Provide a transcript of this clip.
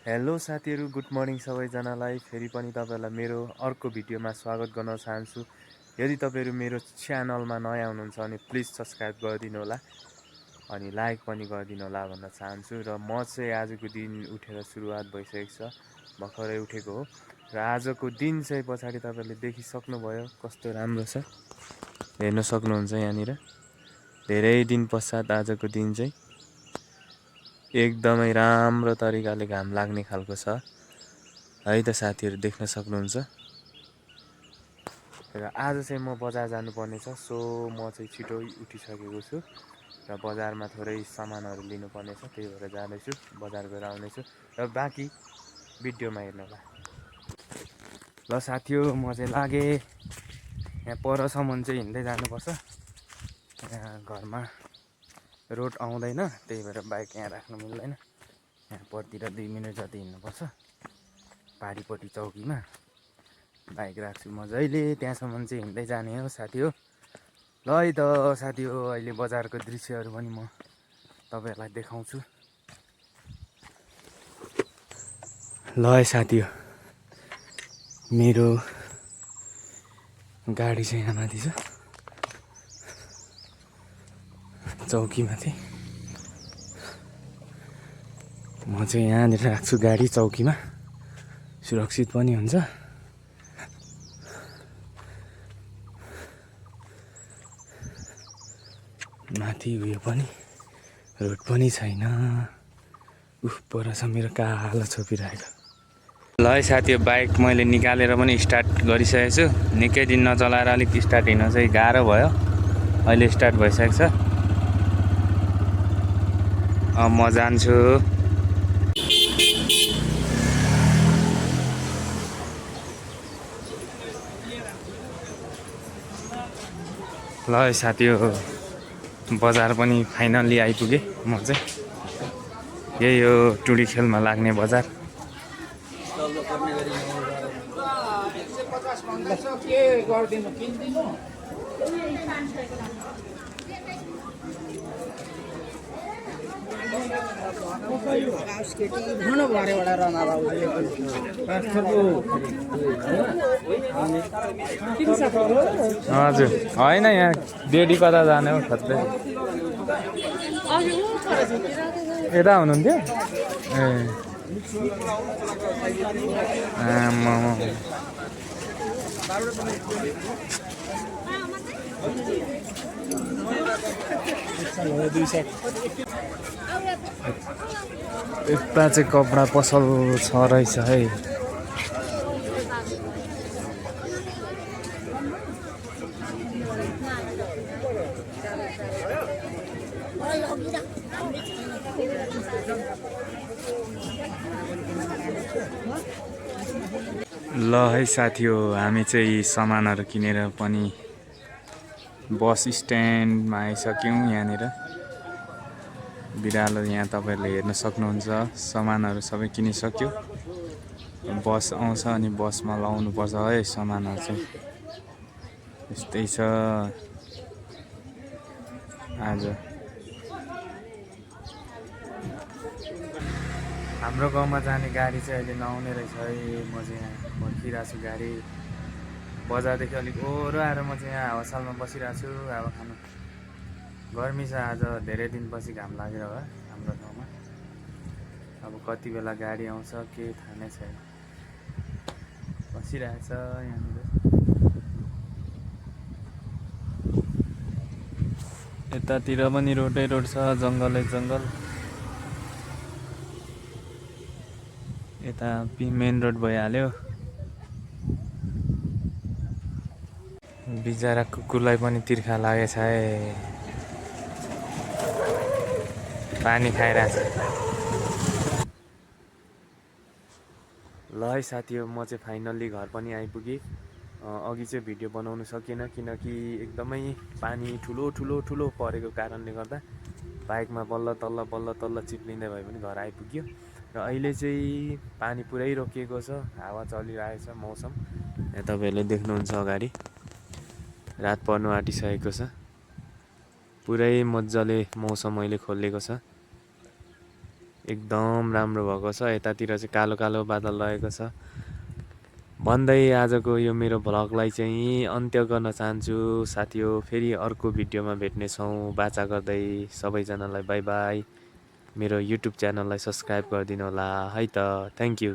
Hello साथीहरू, good morning सबैजनालाई। फेरि पनि तपाईँहरूलाई मेरो अर्को भिडियोमा स्वागत गर्न चाहन्छु। यदि तपाईँहरू मेरो च्यानलमा नयाँ हुनुहुन्छ भने प्लिज सब्सक्राइब गरिदिनु होला अनि लाइक पनि गरिदिनु होला भन्न चाहन्छु। र म चाहिँ आजको दिन उठेर सुरुवात भइसकेको छ, भर्खरै उठेको हो। र आजको दिन चाहिँ पछाडि तपाईँहरूले देखिसक्नुभयो कस्तो राम्रो छ, हेर्न सक्नुहुन्छ यहाँनिर। धेरै दिन पश्चात आजको दिन चाहिँ एकदमै राम्रो तरिकाले घाम लाग्ने खालको छ है त साथीहरू, देख्न सक्नुहुन्छ। र आज चाहिँ म बजार जानुपर्ने छ, सो म चाहिँ छिटो उठिसकेको छु र बजारमा थोरै सामानहरू लिनुपर्ने छ, त्यही भएर जाँदैछु, बजार गएर आउनेछु। र बाँकी भिडियोमा हेर्नु होला। ल साथीहरू, म चाहिँ लागेँ यहाँ परसम्म चाहिँ हिँड्दै जानुपर्छ। यहाँ घरमा रोड आउँदैन, त्यही भएर बाइक यहाँ राख्नु मिल्दैन। यहाँ परतिर 2 मिनट जति हिँड्नुपर्छ। पारिपट्टि चौकीमा बाइक राख्छु मजाले, त्यहाँसम्म चाहिँ हिँड्दै जाने हो साथी हो। ल है त साथी हो, अहिले बजारको दृश्यहरू पनि म तपाईँहरूलाई देखाउँछु। ल है साथी हो, मेरो गाडी चाहिँ यहाँ माथि छ चौकीमाथि। म चाहिँ यहाँनिर राख्छु गाडी चौकीमा, सुरक्षित पनि हुन्छ। माथि उयो पनि रोड पनि छैन। पर छ मेरो कालो छोपिरहेको। ल है साथी, बाइक मैले निकालेर पनि स्टार्ट गरिसकेको छु। निकै दिन नचलाएर अलिक स्टार्ट हिँड्न चाहिँ गाह्रो भयो, अहिले स्टार्ट भइसकेको छ। अब म जान्छु। ल है साथी हो, बजार पनि फाइनल्ली आइपुगेँ म चाहिँ। यही हो टुडी खेलमा लाग्ने बजार। हजुर होइन, यहाँ डेडी कता जाने हो खत्तै। यता हुनुहुन्थ्यो ए आमा। यता चाहिँ कपडा पसल छ रहेछ है। ल है साथी हो, हामी चाहिँ सामानहरू किनेर पनि बस स्ट्यान्डमा आइसक्यौँ। यहाँनिर बिरालो यहाँ तपाईँहरूले हेर्न सक्नुहुन्छ, सामानहरू सबै किनिसक्यो। बस आउँछ अनि बसमा लाउनुपर्छ है सामानहरू चाहिँ। यस्तै छ आज। हाम्रो गाउँमा जाने गाडी चाहिँ अहिले नआउने रहेछ है। म चाहिँ यहाँ पर्खिरहेको छु गाडी। बजारदेखि अलिक ओह्रो आएर म चाहिँ यहाँ हावासालमा बसिरहेको छु हावा खानु। गर्मी छ आज, धेरै दिनपछि घाम लागेर होला हाम्रो ठाउँमा। अब कति बेला गाडी आउँछ के थाहा नै छैन। बसिरहेछ यहाँनिर। यतातिर पनि रोडै रोड छ, जङ्गलै जङ्गल। यता मेन रोड भइहाल्यो। बिचरा कुकुरलाई पनि तिर्खा लागेछ है, पानी खाइरहेछ। ल है साथी हो, म चाहिँ फाइनल्ली घर पनि आइपुगेँ। अघि चाहिँ भिडियो बनाउनु सकिनँ किनकि एकदमै पानी ठुलो ठुलो ठुलो परेको कारणले गर्दा बाइकमा बल्ल तल्ल चिप्लिँदै भए पनि घर आइपुग्यो। र अहिले चाहिँ पानी पुरै रोकिएको छ, हावा चलिरहेछ, मौसम यहाँ तपाईँहरूले देख्नुहुन्छ अगाडि। रात पर्नु आँटिसकेको छ, पुरै मजाले मौसम अहिले खोलिएको छ। एकदम राम्रो भएको छ। यतातिर चाहिँ कालो कालो बादल रहेको छ। भन्दै आजको यो मेरो भ्लगलाई चाहिँ अन्त्य गर्न चाहन्छु साथीहो। फेरि अर्को भिडियोमा भेट्नेछौँ बाचा गर्दै। सबैजनालाई बाई बाई। मेरो युट्युब च्यानललाई सब्सक्राइब गरिदिनु होला है त। Thank you.